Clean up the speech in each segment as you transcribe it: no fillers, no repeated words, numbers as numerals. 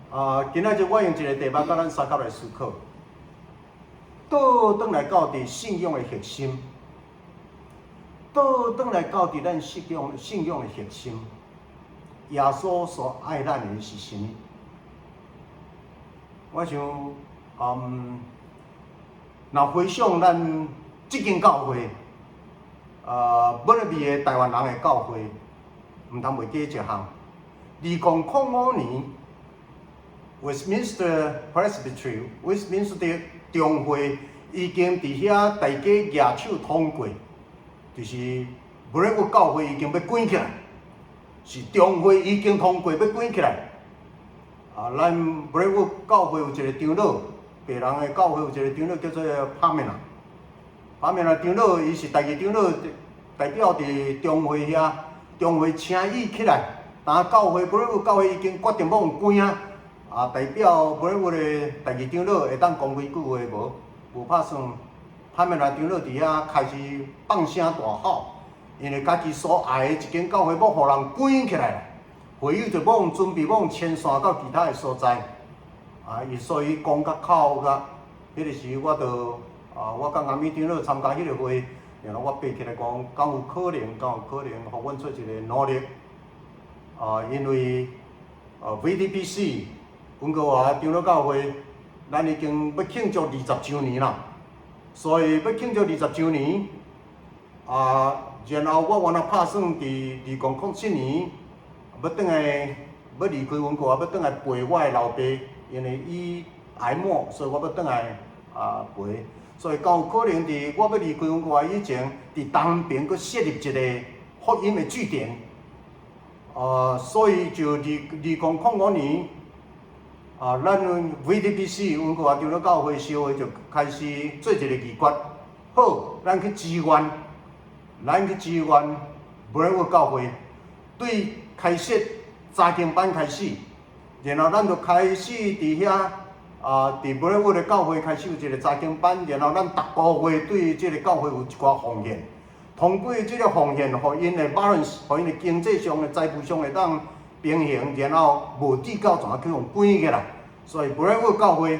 啊，今仔日我用一个題目佮咱相佮來思考，倒轉來到佇信仰的核心，倒轉來到佇咱信仰的核心，耶穌所愛咱的是啥物？我想，若回想咱這間教會，本來的台灣人的教會，毋通袂記一項，2005年，Westminster Presbytery、Westminster 中會已經佇遐大家舉手通過，就是 Brentwood 教會已經欲關起來，是中會已經通過欲關起來。啊，咱 Brentwood 教會有一個長老，白人的教會有一個長老叫做帕米娜，帕米娜長老伊是第二長老，代表佇中會遐，中會請伊起來，當教會 Brentwood 教會已經決定欲關啊。啊，代表 Brentwood 的第二長老會當講幾句話無？無拍算，帕米娜長老佇遐開始放聲大吼，因為家己所愛的一間教會欲予人關起來，會友就欲準備欲遷徙到其他的所在。啊，伊所以講甲哭甲，彼個時我就啊，我佮阿米長老參加彼個會，然後我爬起來講，敢有可能，敢有可能，予阮做一個努力。啊，因為啊 VTBC溫哥華長老教會，咱已經欲慶祝20週年啦，所以欲慶祝二十週年，啊，然後我原來拍算佇2007年欲轉來，欲離開溫哥華，欲轉來陪我的老爸，因為伊癌末，所以我欲轉來啊陪，所以敢有可能佇我欲離開溫哥華以前，佇東爿閣設立一個福音的據點，啊，所以就2005年。啊，咱 VTBC 溫哥華長老教會協會就開始做一個議決，好，咱去支援，咱去支援 Brentwood 教會，對開設查經班開始，然後咱就開始佇遐啊，佇 Brentwood 的教會開始有一個查經班，然後咱逐個月對這個教會有一寡奉獻，通過這個奉獻，予𪜶的 balance，予𪜶的經濟上的財務上會當平衡，然後無至到怎去予關起來，所以 Brentwood 教會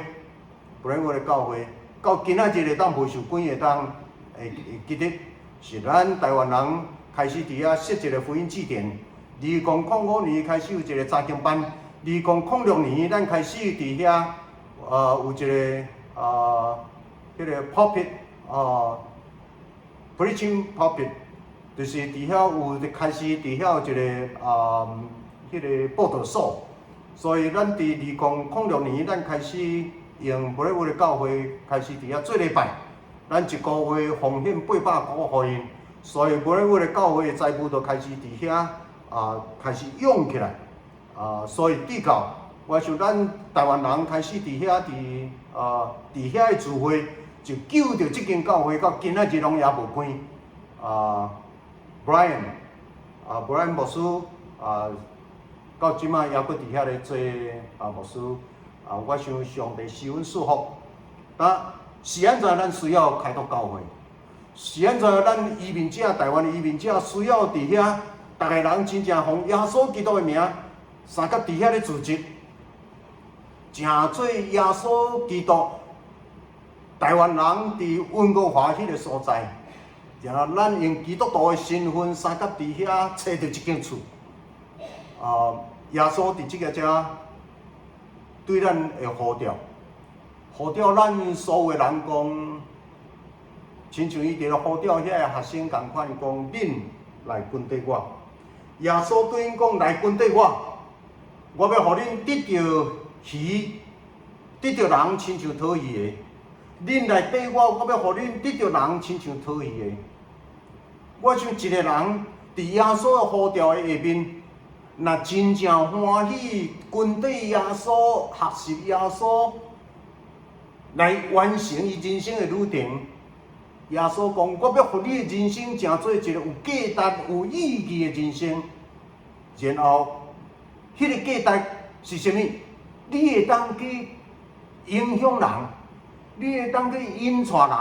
，Brentwood 的教會，到今仔日會當無受關會當會記得，是咱台灣人開始佇遐設一個福音據點。2005年開始有一個查經班，2006年咱開始佇遐，有一個彼個 pulpit，preaching pulpit，就是佇遐有開始佇遐有一個彼個報道所，所以咱佇2006年，咱開始用 Brentwood 的教會開始佇遐做禮拜，咱一個月奉獻800箍予𪜶，所以 Brentwood 的教會的財務就開始佇遐開始用起來，啊，所以至到我想咱台灣人開始佇遐佇遐的聚會，就救著這間教會到今仔日攏猶無關。啊，Brian，啊，Brian 牧師啊。到這擺猶閣佇遐咧做啊牧師，啊，我想上帝施阮祝福。啊，是按怎咱需要開拓教會？是按怎咱移民者，台灣的移民者需要佇遐，逐個人真正奉耶穌基督的名，相佮佇遐咧組織，成做耶穌基督台灣人佇溫哥華彼個所在，然後咱用基督徒的身份相佮佇遐揣著一間厝。啊！耶穌佇這個遮對咱的呼召，呼召咱所有的人講，親像伊佇咧呼召遐个學生仝款講，恁來跟綴我。耶穌對𪜶講，來跟綴我，我欲予恁得著魚，得著人親像討魚的。恁來綴我，我欲予恁得著人親像討魚的。我想一個人佇耶穌的呼召的下面，若真正歡喜跟綴耶穌，學習耶穌，來完成伊人生的旅程。耶穌講：我欲予你的人生成做一個有價值、有意義的人生。然後，彼個價值是啥物？你會當去影響人，你會當去引帶人，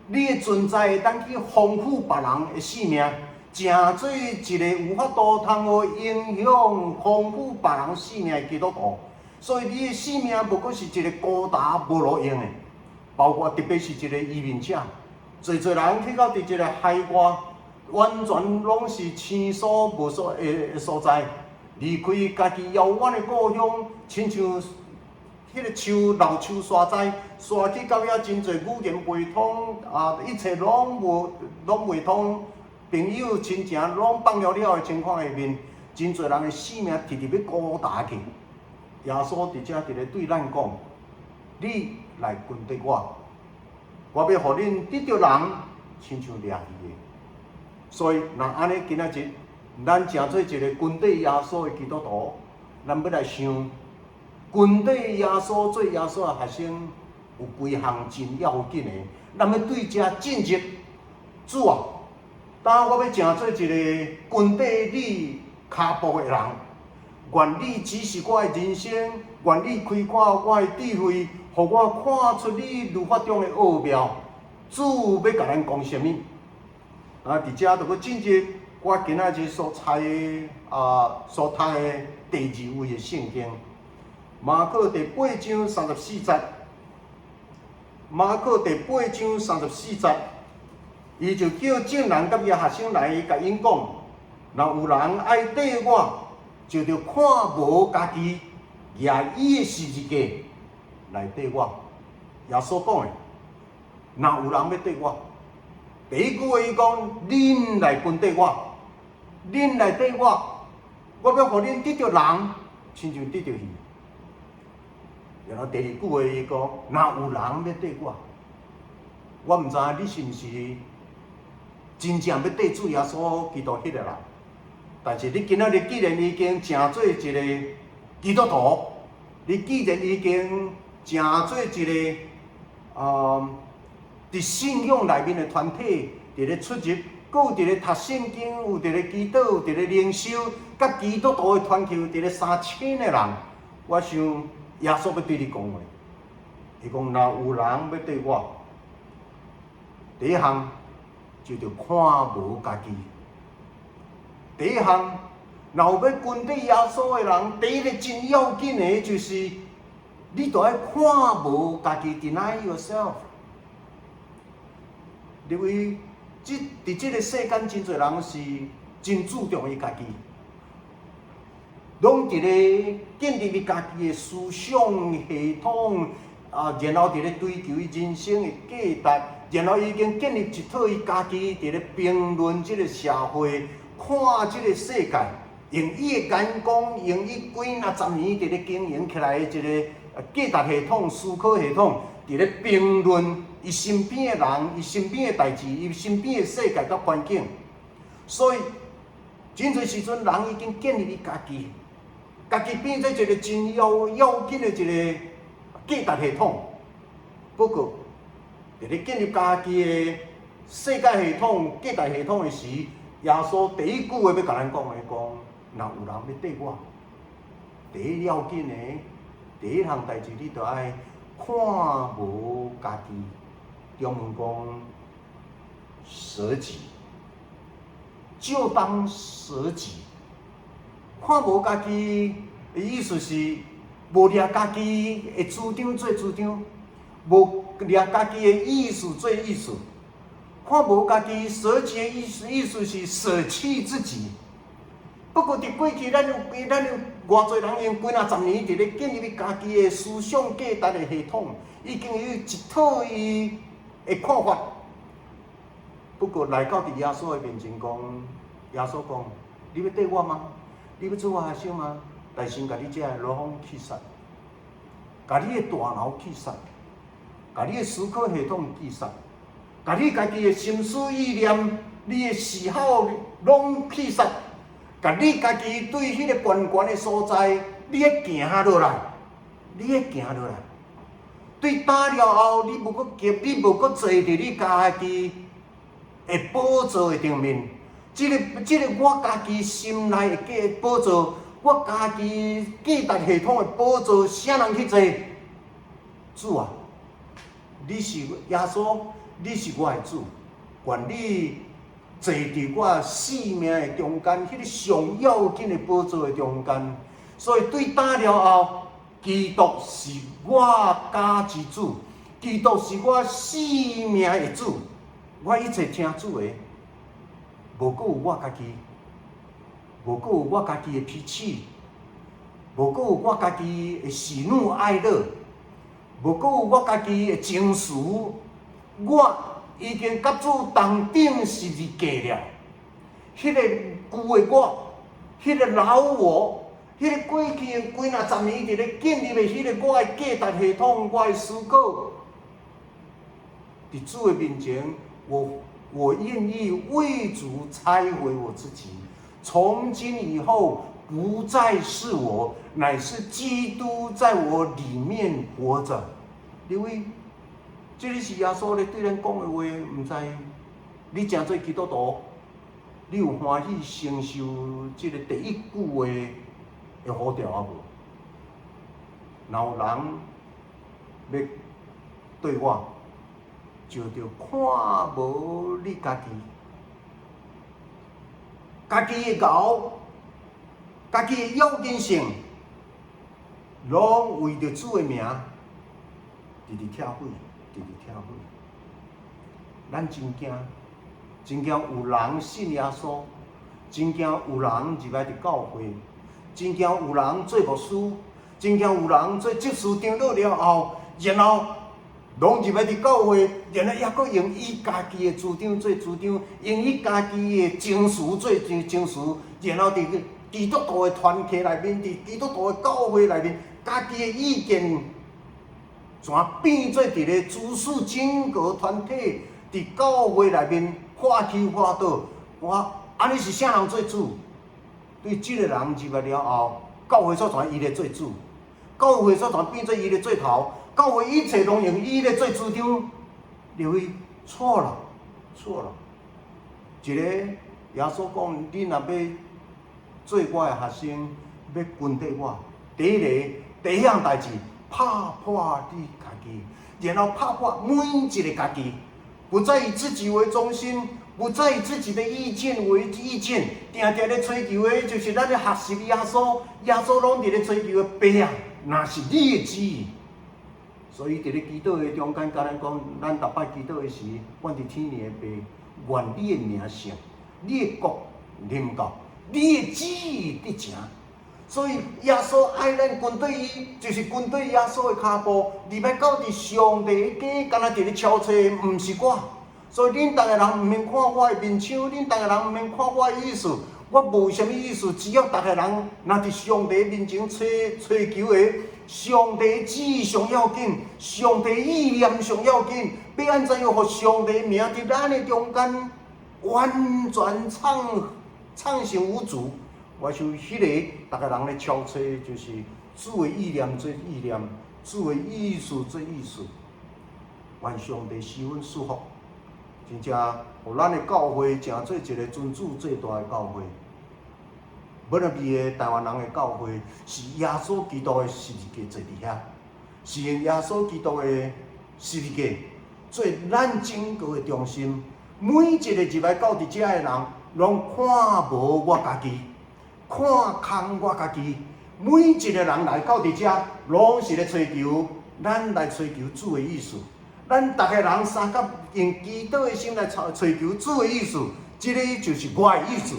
你的存在會當去豐富別人的生命。成做一個有法度通予影響、豐富別人生命的基督徒，所以你的性命無閣是一个孤單無路用的，包括特別是一個移民者，濟濟人去到佇一个海外，完全攏是生疏無所的所在，離開家己遙遠的故鄉，親像彼个樹老樹沙災，沙去到遐真濟語言袂通，啊，一切攏無攏袂通，朋友親情攏放了了的情況下面，真濟人的性命直直欲孤單去。耶穌佇遮佇咧對咱講：你來跟綴我，我欲予恁得著人，親像掠魚的。所以，若按呢今仔日，咱成做一个跟綴耶穌的基督徒，咱欲來想，跟綴耶穌做耶穌的學生，有幾項真要緊的，咱欲對遮進入。主啊，當我欲成做一个跟綴你跤步的人，願你指示我的人生，願你開闊我的智慧，予我看出你律法中的奧妙。主欲共咱講啥物？啊，佇遮就欲進入我今仔日所採的啊，所讀的第二位的聖經，馬可第八章三十四節。馬可第八章三十四節，伊就叫眾人佮伊學生來，共𪜶講：若有人愛綴我，就著看無家己，舉伊的十字架來綴我。耶穌講的，若有人欲綴我，第一句話伊講：恁來跟綴我，恁來綴我，我欲予恁得著人，親像得著魚。然後第二句話伊講：若有人欲綴我，我毋知影你是毋是真正欲綴主耶穌基督彼个人。但是你今仔日既然已經成做一个基督徒，你既然已經成做一个佇信仰內面的團體，佇咧出入，閣有佇咧讀聖經，有佇咧祈禱，有佇咧靈修，佮基督徒的團契有佇咧相親的人，我想耶穌欲對你講話，伊講若有人欲綴我，第一項就著看無家己。第一項，若有欲跟綴耶穌的人，第一个真要緊的就是，你著愛看無家己，deny yourself。因為這佇這个世間，真濟人是真注重伊家己，攏佇咧建立伊家己的思想系統，啊，然後佇咧追求伊人生的價值，然後已經建立一套伊家己佇咧評論這个社會，看這个世界，用伊的眼光，用伊幾若十年佇咧經營起來的一个價值系統、思考系統，佇咧評論伊身邊的人、伊身邊的代誌、伊身邊的世界佮環境。所以，真濟時陣，人已經建立伊家己，家己變做一个真要要緊的一个價值系統。不過，佇咧建立家己的世界系統、價值系統的時，耶穌第一句話欲共咱講的講：若有人欲綴我，第一要緊的，第一項代誌，你著愛看無家己。中文講捨己，就當捨己。看無家己的意思是，無掠家己的主張做主張，無掠家己的意思做意思。看無家己捨己的意思，意思是捨棄自己。不過佇過去，咱有偌濟人用幾若十年佇咧建立家己的思想價值的系統，已經有一套伊的看法。不過來到佇耶穌的面前講，耶穌講：你欲綴我嗎？你欲做我學生嗎？來先共你這个攏去殺，共你的大腦去殺，共你的思考系統去殺，共你家己的心思意念、你的嗜好攏去殺，共你家己對彼个懸懸的所在，你愛行落來，你愛行落來。對打了後，你無閣夾，你無閣坐佇你家己的寶座的頂面。這個我家己心內的價寶座，我家己價值系統的寶座，啥人去坐？主啊，你是耶穌，你是我的主，願你坐佇我生命的中間，彼個上要緊的寶座的中間。所以對打了後，基督是我家之主，基督是我性命的主，我一切聽主的，無閣有我家己，無閣有我家己的脾氣，無閣有我家己的喜怒哀樂，無閣有我家己的情緒，我已經佮主同釘十字架了。彼個舊的我，彼個老我，彼個過去的幾若十年佇咧建立的彼個我的價值系統，我的思考，佇主的面前，我願意為主拆毀我自己，從今以後不再是我，乃是基督在我裡面活著。各位，這个是耶穌咧對咱講的話，毋知你成做基督徒，你有歡喜承受這個第一句話的呼召啊無？若有人欲綴我，就著看無你家己，家己的𠢕，家己的要緊性，攏為著主的名，直直拆毀，直直拆毀。咱真驚，真驚有人信耶穌，真驚有人入來佇教會，真驚有人做牧師，真驚有人做執事長老了後，然後攏入來佇教會，然後猶閣用伊家己的主張做主張，用伊家己的情緒做情緒，然後佇基督徒的團契內面，佇基督徒的教會內面，家己的意見全變做佇咧主事整個團體佇教會內面發起發倒，我按呢是啥人做主？對這个人入來了後，教會所全伊咧做主，教會所全變做伊咧做頭，教會一切攏用伊咧做主張，你會錯了，錯了。一个耶穌講，你若欲做我的學生，欲跟綴我，第一个第一項代誌，拍破你家己，然後拍破每一个家己，不再以自己為中心，不再以自己的意見為意見，定定咧追求的，就是咱咧學習耶穌，耶穌攏佇咧追求的，爸啊，若是你的旨意。所以佇咧祈禱的中間，共咱講，咱逐擺祈禱的時，阮佇天的父，願你的名聖，你的國臨到，你的旨意得成。所以耶穌愛咱跟綴伊，就是跟綴耶穌的跤步，入來到佇上帝的家，敢若佇咧敲冊，毋是我。所以恁逐个人毋免看我的面相，恁逐个人毋免看我的意思，我無啥物意思，只要逐个人若佇上帝面前揣求的，上帝旨意上要緊，上帝意念上要緊，欲按怎樣予上帝名佇咱的中間完全暢行無阻。我想彼个逐个人咧敲冊，就是主的意念做意念，主的意思做意思。願上帝施阮祝福，真正予咱的教會成做一个尊主最大的教會。本來的台灣人的教會是耶穌基督的十字架坐佇遐，是用耶穌基督的十字架做咱整個的中心。每一个入來到佇遮的人，攏看無我家己，看空我家己。每一个人來到佇遮，攏是咧追求，咱來追求主的意思。咱逐个人相佮用祈禱的心來追求主的意思，這个就是我的意思。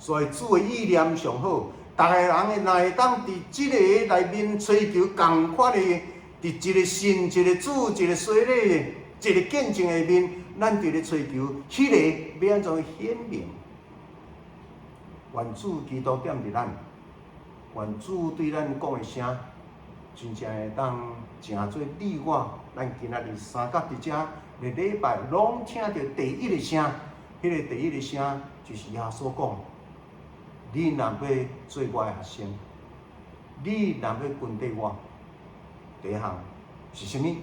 所以主的意念上好，逐个人會若會當佇這个內面追求仝款的，佇一个信、一个主、一个洗禮、一个見證下面，咱佇咧追求彼个欲按怎顯明？願主基督踮佇咱，願主對咱講的聲，真正會當成做你我，咱今仔日相佮佇遮禮禮拜攏聽著第一个聲，彼个第一个聲就是耶穌講：你若欲做我的學生，你若欲跟綴我，第一項是啥物？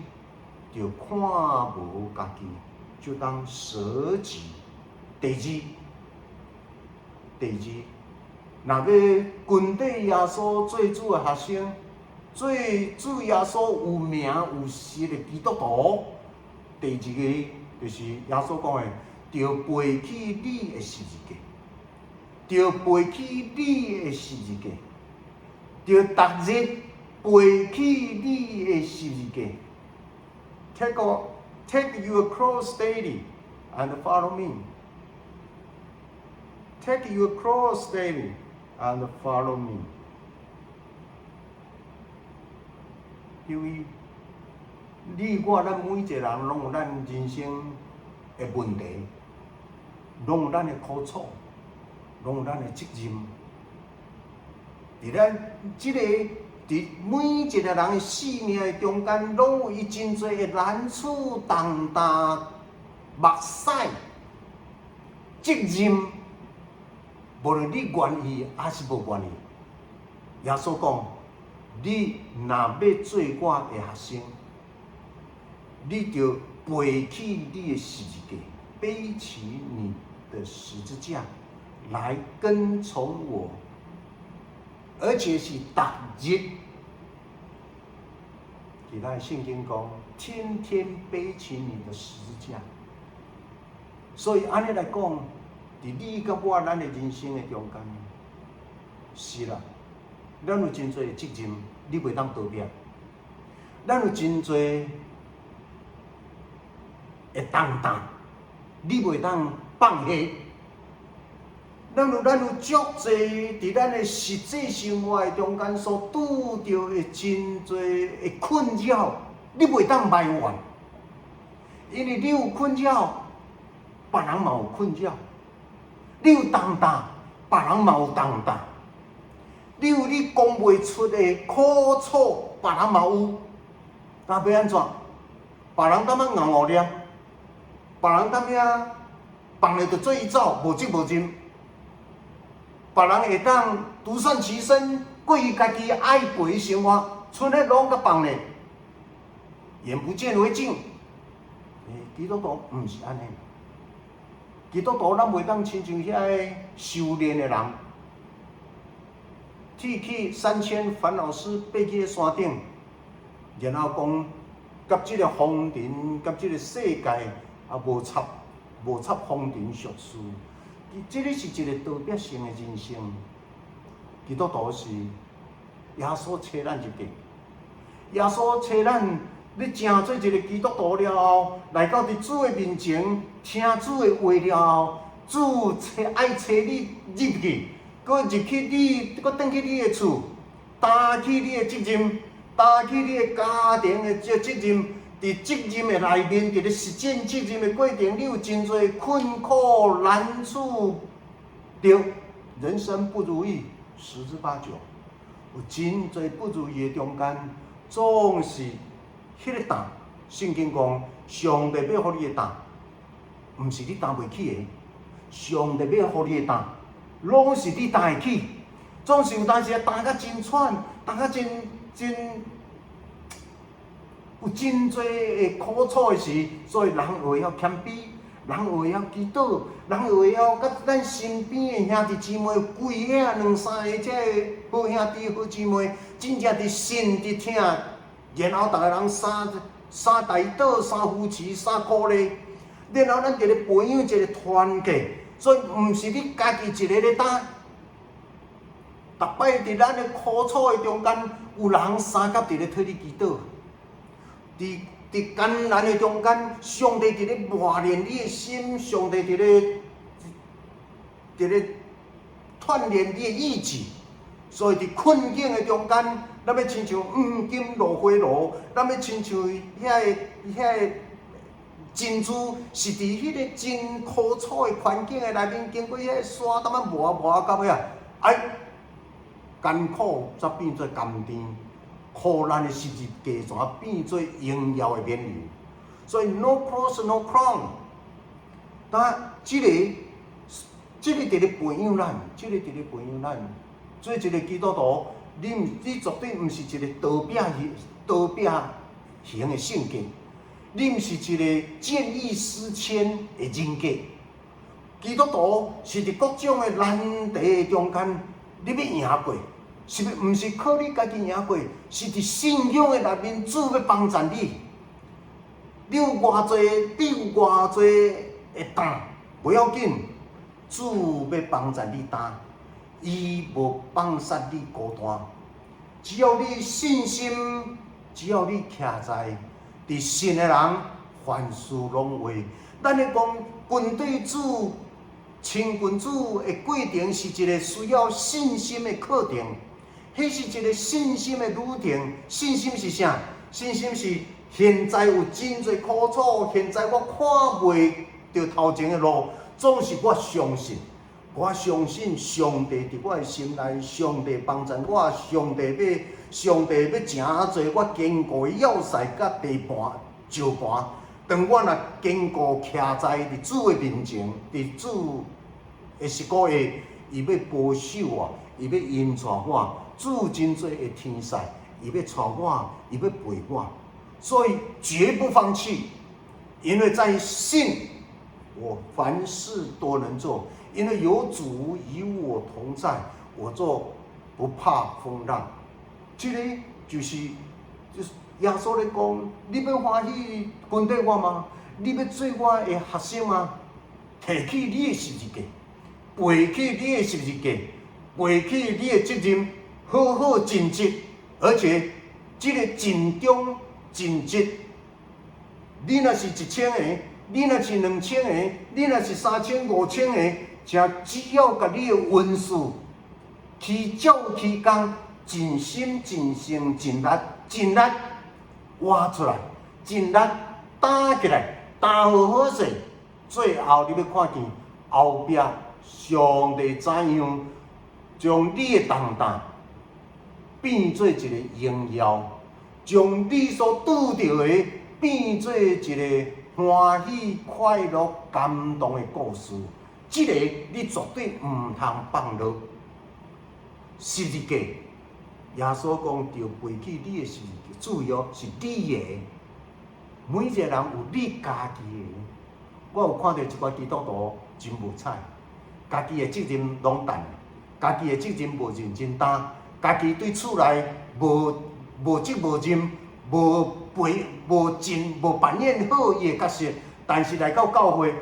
著看無家己，就當捨己。第二，第二，若欲跟綴耶穌做主的學生，做主耶穌有名有實的基督徒，第二个就是耶穌講的，著背起你的十字架，著背起你的十字架，著逐日背背起你的十字架，Take your cross daily and follow me. Take your cross daily and follow me. 因為你我咱每一個人攏有咱人生的問題，攏有咱的苦楚，攏有咱的責任。佇咱這個佇每一個人的生命的中間，攏有伊真濟的難處、重擔、目屎、責任。無論你願意抑是無願意，耶穌講：你若欲做我的學生，你著背起你的十字架，背起你的十字架來跟從我，而且是逐日。其他的聖經講，天天背起你的十字架。所以按呢來講，佇你佮我咱的人生的中間，是啦，咱有真濟的責任，你袂當逃避。咱有真濟的重擔，你袂當放下。咱有足濟佇咱的實際生活的中間所拄著的真濟的困擾，你袂當埋怨，因為你有困擾，別人嘛有困擾；你有重擔，別人嘛有重擔；你有你講袂出的苦楚，別人嘛有。那欲按怎？別人當仔𠢕予念，別人當遐放咧就做伊走，無責無任。別人會當獨善其身，過伊家己愛過的生活，賰彼攏共放咧，眼不見為淨。基督徒毋是按呢。基督徒咱袂當親像遐个修煉的人，剃去三千煩惱絲，爬去山頂，然後講，佮這个風塵，佮這个世界啊無插無插風塵俗事。這个是一個逃避性的人生。基督徒是耶穌揣咱入去，耶穌揣咱，你成做一個基督徒了後，來到佇主的面前，聽主的話了後，主揣愛揣你入去，閣入去你，閣轉去你的厝，擔起你的責任，擔起你的家庭的這責任。佇責任的內面，佇咧實踐責任的過程，你有真濟困苦難處，對，人生不如意十之八九，有真濟不如意的中間，總是彼个擔。聖經講，上帝欲予你的擔，毋是你擔袂起的。上帝欲予你的擔，攏是你擔會起。總是有當時擔甲真喘，擔甲真真。有真濟的苦楚的時，所以人會曉謙卑，人會曉祈禱，人會曉佮咱身邊的兄弟姊妹，幾個兩三个這个好兄弟好姊妹，真正佇信佇疼，然後逐个人相相代禱、相扶持、相鼓勵，然後咱佇咧培養一個團契，所以毋是你家己一个咧擔。逐擺佇咱的苦楚的中間，有人相佮佇咧替你祈禱。佇佇艱難的中間，上帝佇咧磨練你的心，上帝佇咧佇咧鍛鍊你的意志。所以佇困境的中間，咱欲親像黃金落火爐，咱欲親像遐个遐个珍珠，是佇彼个真苦楚的環境的內面，經過彼个山淡仔磨磨到尾啊，哎，艱苦才變做甘甜。苦難的十字架怎變做榮耀的冕旒？所以 no cross no crown。但這个，這个佇咧培養咱，這個佇咧培養咱。做一個基督徒，你毋，你絕對毋是一個逃避型、逃避型的性格，你毋是一個見異思遷的人格。基督徒是佇各種的難題中間，你欲贏過。是毋是靠你家己贏過？是佇信仰的內面，主欲幫助你。你有偌濟，你有偌濟的擔，無要緊，主欲幫助你擔，伊無放殺你孤單。只要你信心，只要你徛在佇信的人，凡事攏會。咱咧講跟隨主、親近主的過程是一個需要信心的課程，彼是一個信心的旅程。信心是啥？信心是現在有真濟苦楚，現在我看袂著頭前的路，總是我相信，我相信上帝佇我的心內，上帝幫助我，上帝欲成做我堅固的要塞佮地盤、石盤。當我若堅固徛在佇主的面前，佇主的時鼓下，伊欲保守我，伊欲引帶我，主真濟的天使，伊欲帶我，伊欲陪我，所以絕不放棄，因為在信，我凡事都能做，因為有主與我同在，我就不怕風浪。這個就是耶穌咧講，你欲歡喜跟綴我嗎？你欲做我的學生嗎？提起你的十字架，背起你的十字架，背起你的責任，好好盡職，而且這個盡忠盡職。你若是1000個，你若是2000個，你若是3000、5000個，請只要共你的文書起照起工，盡心盡性盡力盡力活出來，盡力擔起來，擔好好勢，最後你欲看見後壁上帝怎樣將你的重擔變做一個榮耀，將你所拄著的變做一個歡喜、快樂、感動的故事。這個你絕對毋通放落。十字架，耶穌講著背起你的十字架，主要是你的。每一個人有你家己的。我有看著一寡基督徒真無彩，家己的責任攏擔，家己的責任無認真擔，家己對厝內無責無任，無背無盡無扮演好伊的角色，但是來到教會，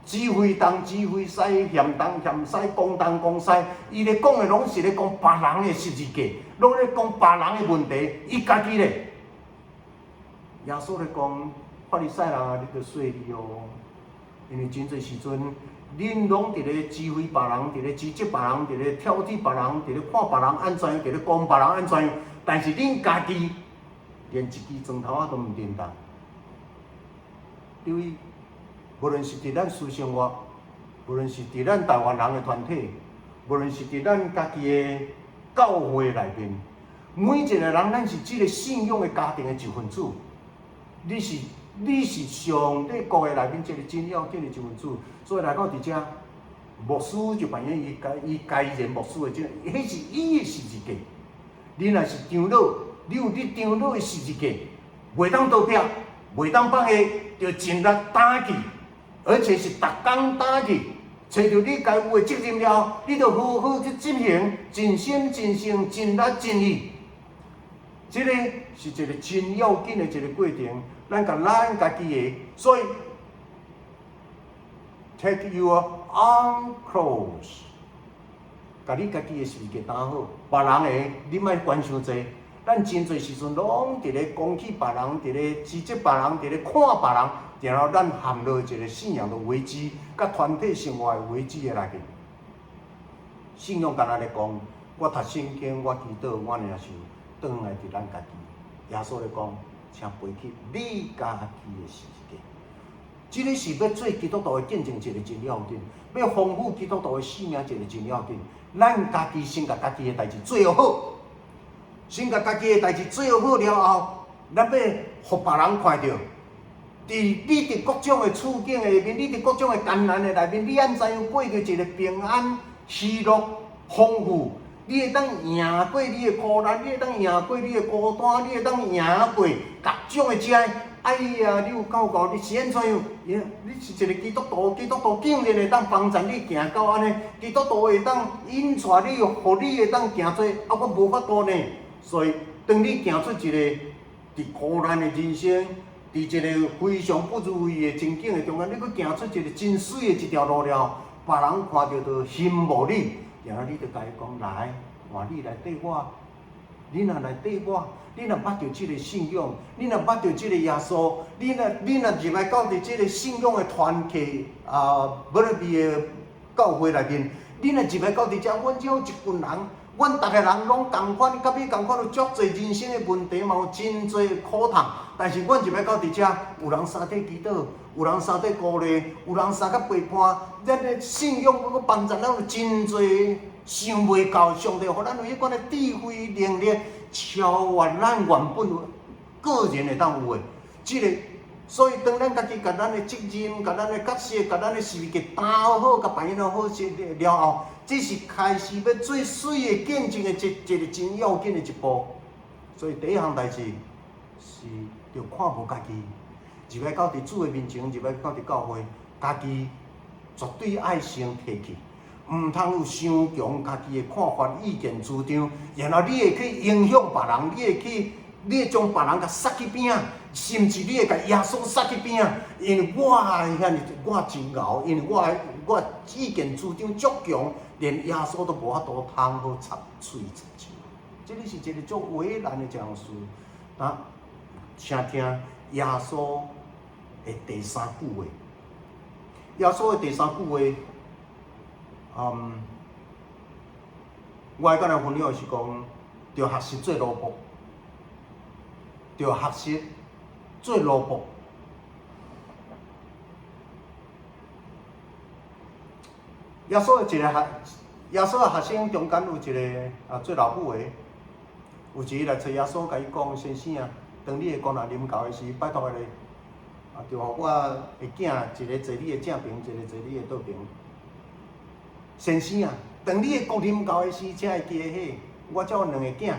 指揮東指揮西，嫌東嫌西，講東講西，伊咧講的攏是咧講別人的十字架，攏咧講別人的問題，伊家己咧。耶穌咧講，法利賽人啊，你著細膩哦，因為真濟時陣，恁攏佇咧指揮別人，佇咧指責別人，佇咧挑剔別人，佇咧看別人按怎樣，佇咧講別人按怎樣，但是恁家己連一支磚頭仔都毋認得。對於無論是佇咱私生活，無論是佇咱台灣人的團體，無論是佇咱家己的教會內面，每一個人，咱是這個信仰的家庭的一份子。你是上帝國的內面一個真要緊的一份子，所以來到佇遮，牧師就扮演伊該任牧師的這個，彼是伊的十字架。你若是長老，你有你長老的十字架，袂當逃避，袂當放下，著盡力擔起，而且是逐工擔起。揣著你該有的責任了，你著好好去執行，盡心盡性盡力盡意。這個是一個真要緊的一個過程，咱共咱家己的，所以 take your own cross，共你家己的十字架擔好，別人的你莫管傷濟。咱真濟時陣攏佇咧攻擊別人，佇咧指責別人，佇咧看別人，然後咱陷入一個信仰的危機，佮團體生活的危機的內面。信仰敢若咧講，我讀聖經，我祈禱，我爾是轉來佇咱家己。耶穌咧講，請背起你家己的十字架。這個是欲做基督徒的見證，一個真要緊；欲豐富基督徒的生命，一個真要緊。咱家己先共家己的代誌做好，先共家己的代誌做好了後，咱欲予別人看著。佇你佇各種的處境的內面，你佇各種的艱難的內面，你按怎樣過著一個平安、喜樂、豐富？你會當贏過你的苦難，你會當贏過你的孤單，你會當贏過各種的這。哎呀，你有夠夠，你是按怎樣？你是一個基督徒，基督徒竟然會當幫助你行到按呢？基督徒會當引帶你，予你會當行做，啊，我無法度呢。所以，當你行出一個佇苦難的人生，佇一個非常不如意的情景的中間，你閣行出一個真媠的一條路了，別人看著就羨慕你，然後你就共伊講來，換你來綴我，你若來綴我，你若捌著這个信仰，你若捌著這个耶穌，你若入來到佇這个信仰的團契啊，Burnaby 的教會內面，你若入來到佇遮，阮遮有一群人，阮逐个人攏仝款，佮你仝款有足濟人生的問題，嘛有真濟苦痛。但是阮入來到佇遮，有人相綴祈禱，有人相綴鼓勵，有人相佮陪伴，咱的信仰閣幫助咱有真濟想袂到，上帝予咱有彼款的智慧能力，超越咱原本個人會當有的。這个，所以當咱家己共咱的責任、共咱的角色、共咱的時間擔好、共扮演好勢了後，這是開始欲做媠的見證的一個真要緊的一步。所以第一項代誌是著看無家己，入來到佇主的面前，入來到佇教會，家己絕對愛先提去，毋通有傷強家己的看法、意見、主張，然後你會去影響別人，你會將別人共殺去邊仔，甚至你會共耶穌殺去邊仔，因為我遐爾我真𠢕，因為我意見主張足強，連耶穌都無法度通好插喙插手。這个是一個足為難的一項事。啊，請聽耶穌的第三句話。耶穌的第三句話，我愛佮咱分享的是講，著學習做奴僕，著學習做奴僕。耶穌的學生中間有一个啊做老母的，有一日來揣耶穌，共伊講：先生啊，當你的國若臨到的時，拜託你，啊，著予我的囝一个坐你的正爿，一个坐你的倒爿。先生啊，當你的國臨到的時，請會記得彼，我才有兩个囝，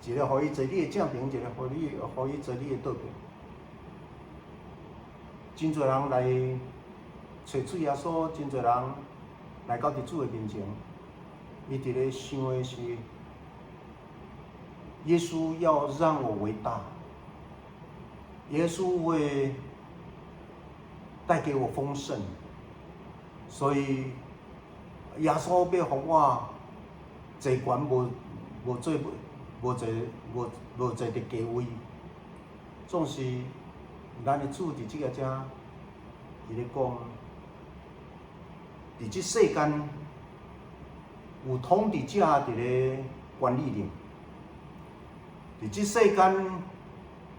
一个予伊坐你的正爿，一个予伊坐你的倒爿。真濟人來揣主耶穌，真濟人來到佇主的面前，伊佇咧想的是，耶穌要讓我為大，耶穌會帶給我豐盛，所以耶穌欲予我坐懸無無做無坐無無坐佇低位，總是咱的主佇這个遮，伊咧講，佇這世間有統治者佇咧管理恁，佇這世間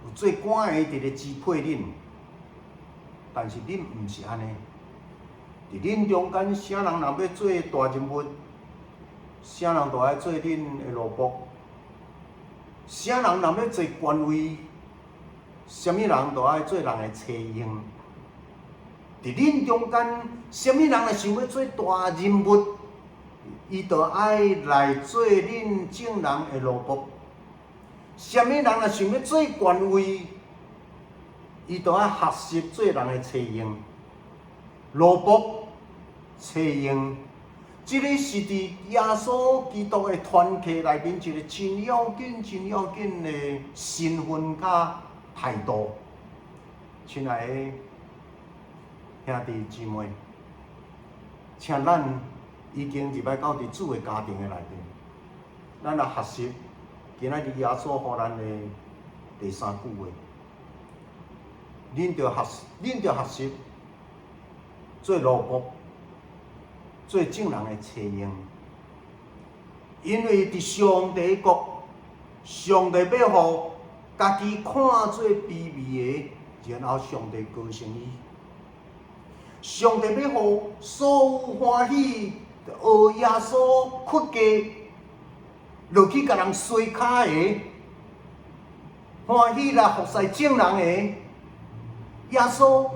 有做官的佇咧支配恁，但是恁毋是按呢。佇恁中間，啥人若欲做大人物，啥人就愛做恁的奴僕；啥人若欲坐權位，啥物人就愛做人的差役。佇恁中間，啥物人若想欲做大人物，伊就愛來做恁眾人的奴僕。啥物人若想欲做權位，伊就愛學習做人的差役。奴僕、差役，這个是佇耶穌基督的團契內面一個真要緊、真要緊的身份佮態度。親愛的兄弟姊妹，請咱已經入來到佇主的家庭的內面，咱來學習今仔日耶穌予咱的第三句話。恁著學習做奴僕，做眾人的差役，因為佇上帝國，上帝欲予家己看做卑微的，然後上帝高升伊。上帝欲予所有歡喜學耶穌屈膝落去共人洗跤的，歡喜來服侍眾人的耶穌，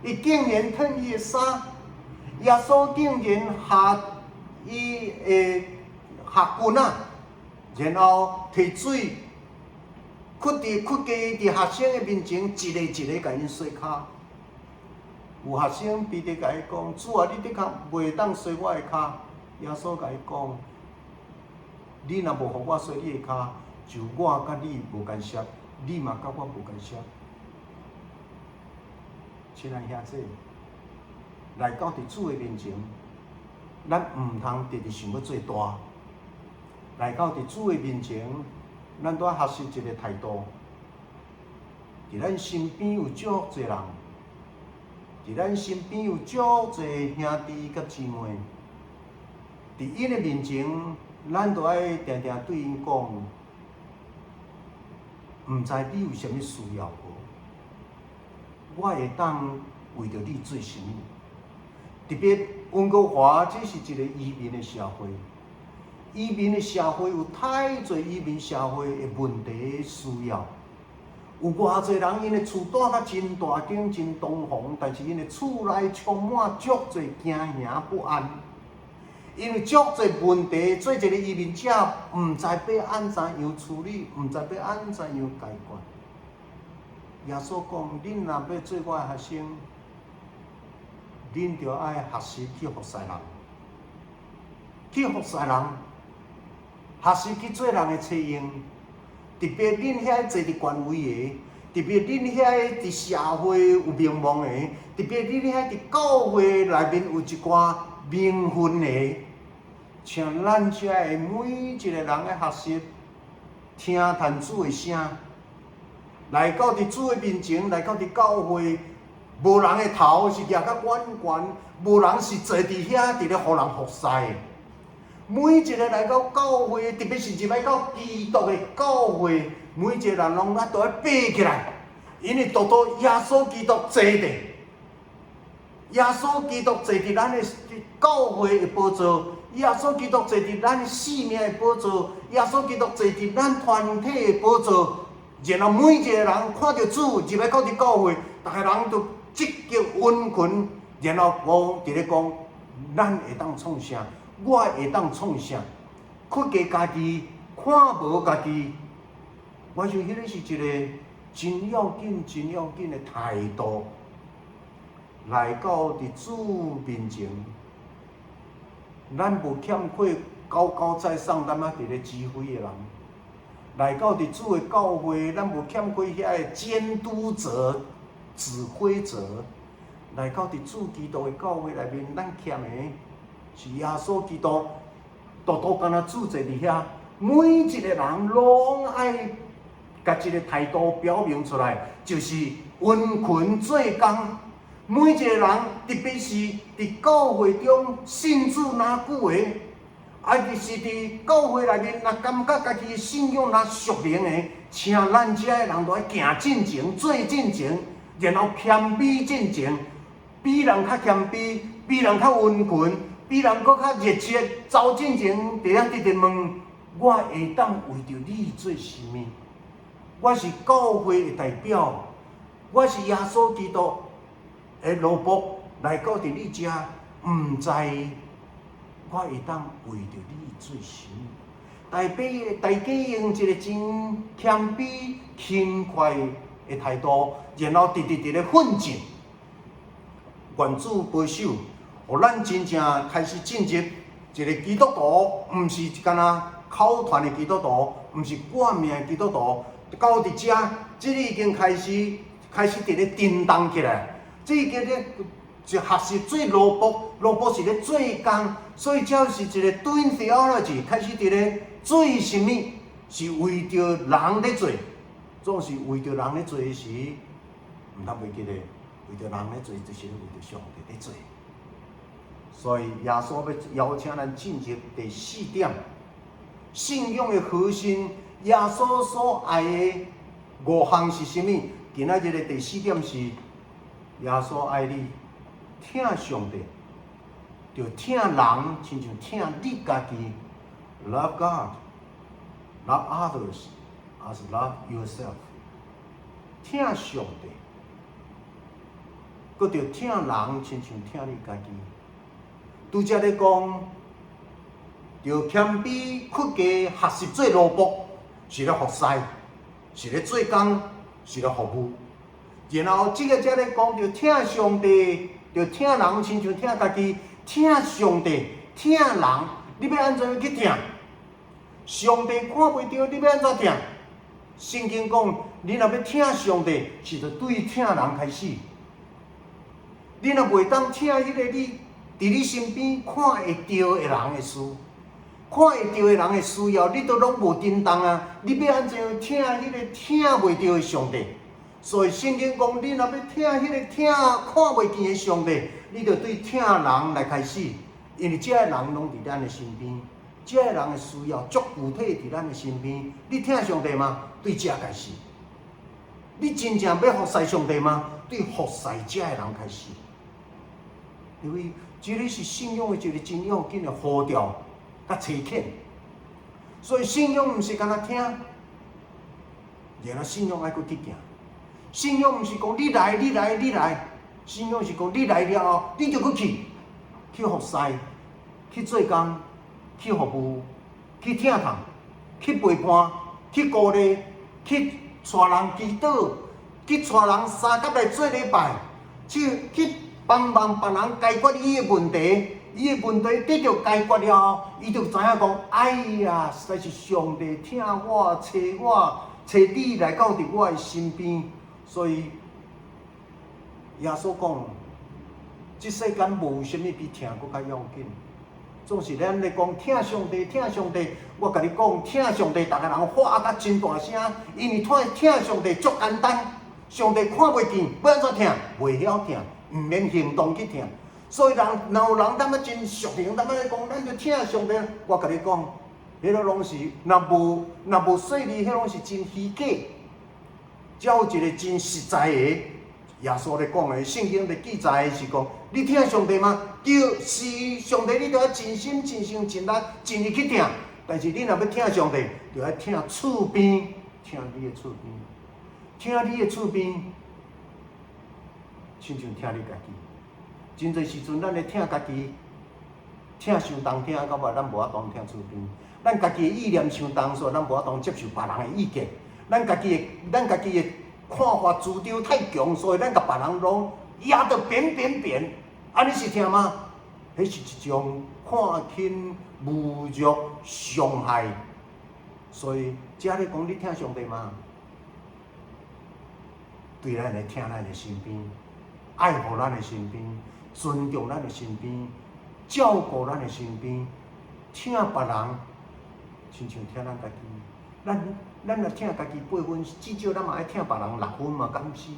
伊竟然褪伊的衫，耶穌竟然下伊的下裙仔，然後提水，屈膝佇學生的面前，一个一个共𪜶洗跤。有學生彼得共伊講：主啊，你的確袂當洗我的跤。耶穌共伊講：你若無予我洗你的跤，就我佮你無干涉，你嘛佮我無干涉。親愛兄弟，來到佇主的面前，咱毋通直直想欲做大。來到佇主的面前，咱都愛學習一個態度。佇咱身邊有足濟人，佇咱身邊有足濟兄弟佮姊妹，佇𪜶的面前，咱都愛定定對𪜶講，毋知你有啥物需要無？我會當為著你做啥物？特別溫哥華，這是一個移民的社會，移民的社會有太濟移民社會的問題需要。有偌濟人，𪜶的厝蹛甲真大間、真堂皇，但是𪜶的厝內充滿足濟驚惶不安。因為足濟問題，做一個移民者，毋知欲按怎樣處理，毋知欲按怎樣解決。耶穌講：恁若欲做我的學生，恁著愛學習去服侍人，去服侍人，學習去做人的冊用。特別恁遐坐佇權位的，特別恁遐佇社會有名望的，特別恁遐佇教會內面有一寡名分的，請咱遮的每一個人愛學習聽趁主的聲，來到佇主的面前，來到佇教會，無人的頭是舉較懸懸，無人是坐佇遐佇咧予人服侍的。每一個來到教會，特別是入來到基督的教會，每一個人攏愛都愛爬起來，因為獨獨耶穌基督坐佇，耶穌基督坐佇咱的教會的寶座，耶穌基督坐佇咱生命的寶座，耶穌基督坐佇咱團體的寶座。然後每一個人看著主入來到佇教會，逐个人都積極殷勤，然後講佇咧講，咱會當創啥？我會當創啥？屈低家己，看無家己，我想彼個是一個真要緊、真要緊的態度，來到佇主面前，咱無欠缺高高在上，咱仔佇咧指揮的人。來到佇主的教會，咱無欠缺遐個監督者、指揮者。來到佇主基督的教會內面，咱欠的是耶穌基督，獨獨敢若主坐佇遐，每一個人攏愛共這個態度表明出來，就是殷勤做工。每一個人，特別是佇教會中信主若久的，啊，就是佇教會內面，若感覺家己信仰若屬靈的，請咱遮的人都愛行進前、做進前，然後謙卑進前，比人較謙卑，比人較殷勤，比人閣較熱切，走進前，佇遐直直問：我會當為著你做啥物？我是教會的代表，我是耶穌基督的奴僕，來到佇你遮，毋知我會當為著你做啥物？大家大家用一個真謙卑、輕快的態度，然後直直佇咧奮進。願主保守，予咱真正開始進入一個基督徒，毋是干焦口傳的基督徒，毋是掛名的基督徒。到佇遮，這個已經開始開始佇咧震動起來。這已經咧就學習做奴僕，奴僕是咧做工，所以這是一個 doing theology，開始佇咧做啥物，是為著人咧做，總是為著人咧做的時，毋通袂記得，為著人咧做，就是為著上帝咧做。所以耶穌欲邀請咱進入第四點，信仰的核心，耶穌所愛的五項是啥物？今仔日的第四點是，耶穌愛你疼上帝，著疼人，親像疼你家己。Love God, love others as love yourself。疼上帝，閣著疼人，親像疼你家己。拄才咧講，著謙卑屈低學習做奴僕，是咧服侍，是咧做工，是咧服務。然後這個才咧講，著疼上帝，著疼人，親像疼家己，疼上帝，疼人，你欲按怎去疼？上帝看袂著，你欲按怎疼？聖經講，你若欲疼上帝，是著對疼人開始。你若袂當疼彼個你佇你身邊看會著的人的事，看會著的人的需要，你都攏無振動啊！你欲按怎樣疼彼個疼袂著的上帝？所以聖經講，你若欲疼彼個疼看袂見的上帝，你著對疼人來開始，因為這个人攏佇咱的身邊，這个人的需要足具體佇咱的身邊。你疼上帝嗎？對這開始。你真正欲服侍上帝嗎？對服侍這個人開始。因為這个是信仰的一個真要緊的呼召佮差遣。所以信仰毋是干焦聽，然後信仰愛閣去行。信仰毋是講你來，你來，你來。信仰是講你來了後，你就閣去，去服侍，去做工，去服務，去疼痛，去陪伴，去鼓勵，去帶人祈禱，去帶人相佮來做禮拜，去幫忙別人解決伊的問題，伊的問題得著解決了後，伊就知影講：哎呀，實在是上帝疼我，差我，差你來到佇我的身邊。所以耶穌講，這世間無啥物比疼閣較要緊。總是咱咧講疼上帝，疼上帝。我共你講，疼上帝，逐个人喊甲真大聲，因為疼疼上帝足簡單，上帝看袂見，欲按怎疼？袂曉疼，毋免行動去疼。所以人若有人淡仔真俗形，淡仔咧講，咱就疼上帝。我共你講，彼個攏是若無細膩，彼攏是真虛假。才有一個真實在的，耶穌咧講的，聖經咧記載的是講，你疼上帝嗎？對，是上帝，你著愛盡心、盡性、盡力、盡意去疼。但是你若欲疼上帝，著愛疼厝邊，疼你的厝邊，疼你的厝邊，親像疼你家己。真濟時陣，咱咧疼家己，疼傷重疼到尾，咱無法度疼厝邊。咱家己的意念傷重，所以咱無法度接受別人的意見。咱家己的看法主張太強，所以咱共別人攏壓得扁扁扁。按呢是疼嗎？彼是一種看輕、侮辱、傷害。所以，遮咧講你疼上帝嗎？對咱來疼咱的身邊，愛護咱的身邊，尊重咱的身邊，照顧咱的身邊，疼別人，親像疼咱家己。咱若疼家己8分，至少咱嘛愛疼別人6分嘛，敢是？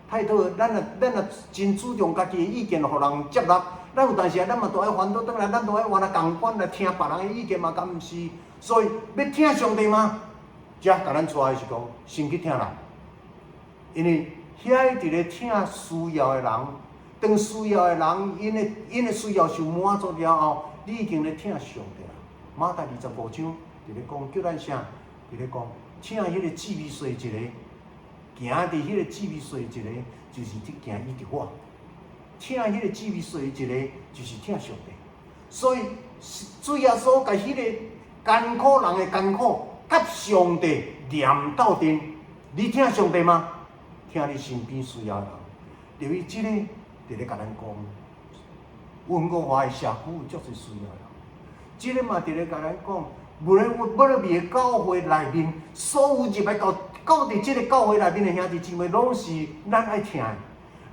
太多，咱若真注重家己的意見，予人接納，咱有當時啊，咱嘛都愛煩惱轉來，咱都愛原來仝款來聽別人的意見嘛，敢毋是？所以欲疼上帝嗎？遮共咱帶的是講，先去疼人，因為遐佇咧疼需要的人，當需要的人，𪜶的需要受滿足了後，你已經咧疼上帝啦。馬太25章佇咧講，叫咱啥？佇咧講，疼彼個至微細一个，行佇彼個至微細一个，就是佇行伊佇我。疼彼個至微細一个，就是疼上帝。所以主耶穌共彼個艱苦人的艱苦，佮上帝連鬥陣。你疼上帝嗎？疼你身邊需要的人，因為這個佇咧共咱講，溫哥華的社區有足濟需要的人。這個嘛佇咧共咱講，無論無論佇教會內面，所有入來到到佇這个教會內面的兄弟姊妹，攏是咱愛疼的，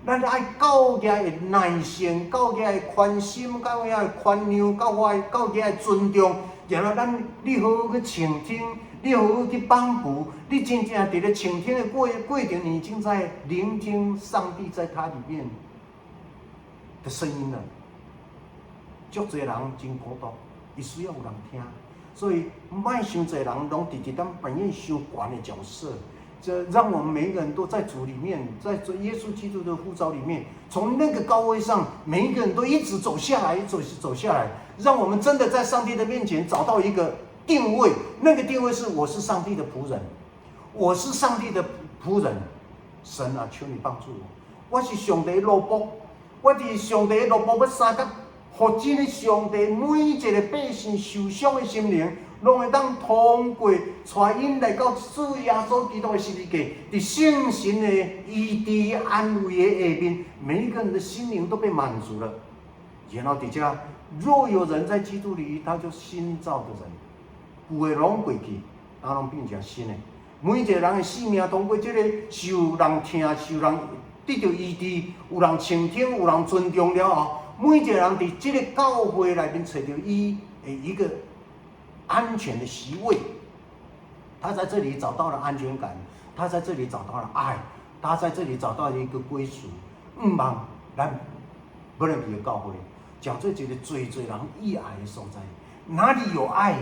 咱愛夠額的耐性，夠額的寬心，夠額的寬讓，夠額的尊重，然後咱你好好去傾聽，你好好去幫扶，你真正佇咧傾聽的過程，你已經在聆聽上帝在他裡面的聲音了。足濟人真孤獨，伊需要有人聽，所以莫傷濟人攏直直當扮演傷懸的角色。這讓我們每一個人都在主裡面，在耶穌基督的呼召裡面，從那個高位上，每一個人都一直走下來，走走下來，讓我們真的在上帝的面前找到一個定位。那個定位是：我是上帝的僕人，我是上帝的僕人。神啊，求你幫助我。我是上帝奴僕，我佇上帝奴僕欲相佮，予這个上帝每一个百姓受傷的心靈，攏會當通過帶𪜶來到主耶穌基督的十字架，佇聖神的醫治安慰的下面，每一個人的心靈都被滿足了。然後佇遮，若有人在基督裡，他就新造的人，舊的攏過去，啊，攏變成新的。每一個人的生命通過這个受人疼、受人得著醫治，有人傾聽、有人尊重了後，每一個人佇這个教會內面揣著伊的一個安全的席位。他在這裡找到了安全感，他在這裡找到了愛，他在這裡找到了一個歸屬。毋望咱伯納比的教會，成做一個濟濟人意愛的所在。哪裡有愛，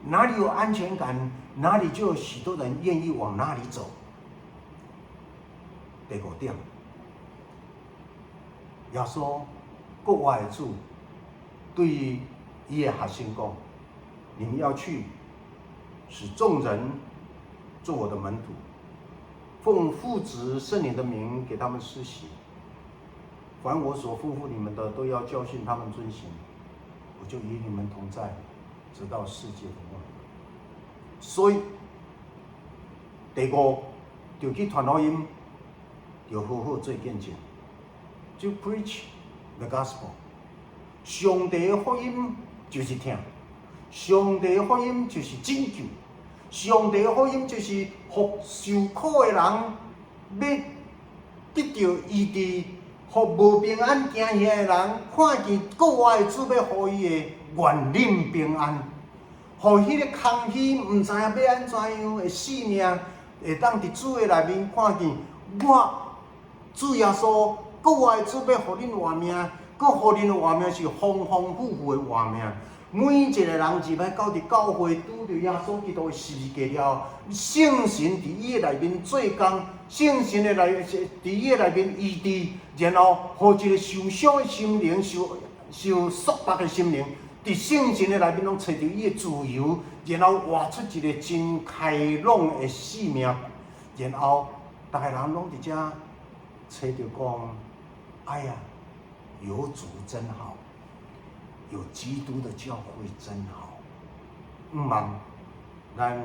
哪裡有安全感，哪裡就有許多人願意往哪裡走。第五點，耶穌復活的主對伊的學生講：你們要去，使眾人做我的門徒，奉父子聖靈的名給他們施洗。凡我所吩咐你們的，都要教訓他們遵行。我就與你們同在，直到世界的末了。所以，第五，就去傳福音，就好好做見證，就 preach the gospel。上帝的福音就是疼，上帝的福音就是拯救，上帝的福音就是予受苦的人欲得著醫治，予無平安驚嚇的人看見復活的主欲予伊的願恁平安，予彼個空虛毋知影欲按怎樣的性命，會當佇主的內面看見我主耶穌復活的主欲予恁活命，閣予恁的活命是豐豐富富的活命。每一個人入來到佇教會，拄著耶穌基督的十字架了後，聖神佇伊的內面做工，聖神的內佇伊的內面醫治，然後予一個受傷的心靈、受受束縛的心靈，佇聖神的內面攏揣著伊的自由，然後活出一個真開朗的生命，然後逐个人攏佇遮揣著講：哎呀，有主真好。有基督的教會真好。毋望咱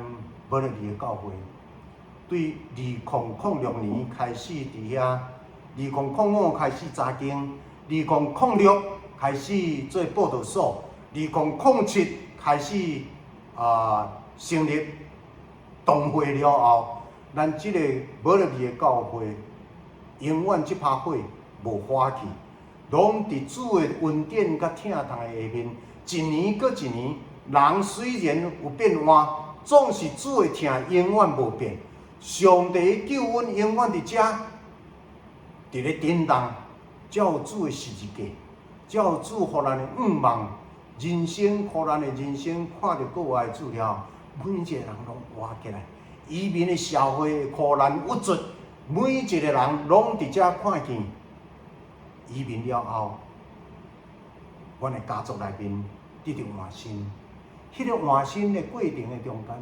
伯納比的教會，對2006年開始佇遐，2005開始查經，2006開始做報道所，2007開始成立堂會了後，咱這個伯納比的教會永遠這趴火無發去。攏佇主的恩典佮疼痛的下面，一年閣一年，人雖然有變換，總是主的疼永遠無變。上帝的救恩永遠佇遮，佇咧震動，才有主的十字架，才有主予咱的向望，人生苦難的人生，看著國外的主了，每一個人攏活起來。移民的社會苦難鬱卒，每一個人攏佇遮看見。移民了後，阮的家族內面得著換新，彼個換新的過程的中間，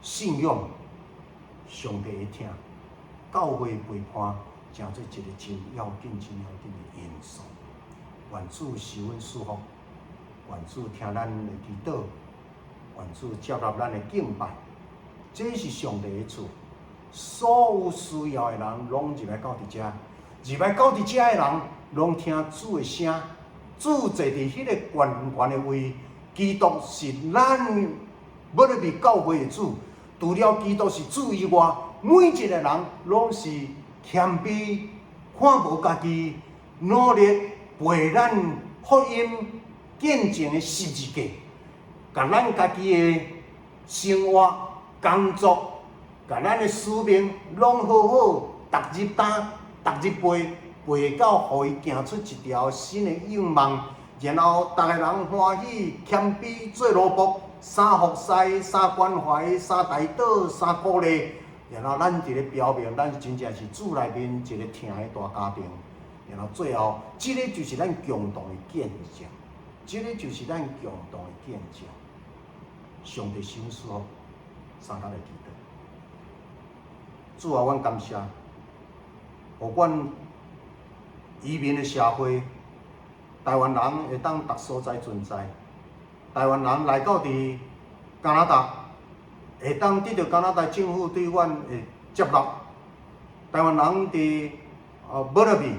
信仰上帝的疼，教會陪伴，成做一個真要緊、真要緊的因素。願主賜阮祝福，願主聽咱的祈禱，願主接納咱的敬拜。這是上帝的厝，所有需要的人攏入來到佇遮。入來到佇遮的人，攏聽主的聲。主坐佇彼個懸懸的位，基督是咱伯納比教會的主。除了基督是主以外，每一個人攏是謙卑，看無家己，努力背咱福音見證的十字架，共咱家己的生活、工作，共咱的使命，攏好好逐日擔。逐日背背到，予伊行出一條新的樣貌，然後逐個人歡喜謙卑做奴僕，三服侍、三關懷、三代禱、三鼓勵，然後咱佇咧表明，咱真正是主內面一個疼的大家庭。然後最後，這個就是咱共同的見證，這個就是咱共同的見證。上帝心說，三工來祈禱。主啊，阮感謝。予阮移民的社會，台灣人會當逐所在存在。台灣人來到佇加拿大，會當得著加拿大政府對阮的接納。台灣人佇伯納比，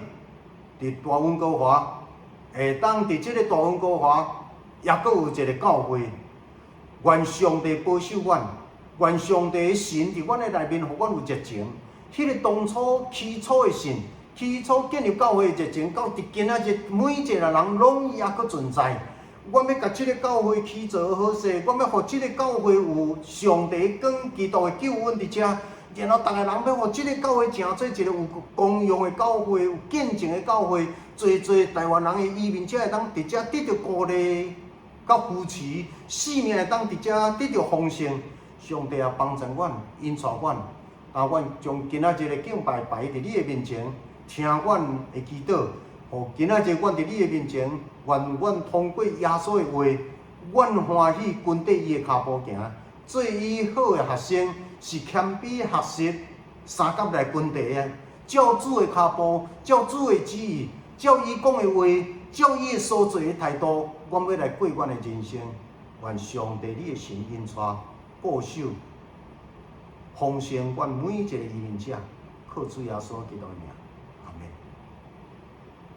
佇大溫哥華，會當佇這个大溫哥華，抑閣有一個教會。願上帝保守阮，願上帝的神佇阮的內面，予阮有熱情。彼個當初起初的信，起初建立教會的熱情，到佇今仔日每一個人攏抑閣存在。阮欲共這个教會起造好勢，阮欲予這个教會有上帝跟基督的救恩佇遮，然後逐个人欲予這个教會成做一個有功用的教會，有見證的教會，濟濟台灣人的移民才會當佇遮得著鼓勵、佮扶持，性命會當佇遮得著豐盛。上帝啊，幫助阮，引帶阮，啊，阮將今仔日的敬拜擺佇你的面前，聽阮的祈禱，予今仔日阮佇你的面前，願阮通過耶穌的話，阮歡喜跟綴伊的跤步行，做伊好的學生，是謙卑學習相佮來跟綴的，照主的跤步，照主的旨意，照伊講的話，照伊的所做的態度，阮欲來過阮的人生。願上帝你的神引帶、保守、豐盛阮每一个移民者，靠主耶穌基督的名。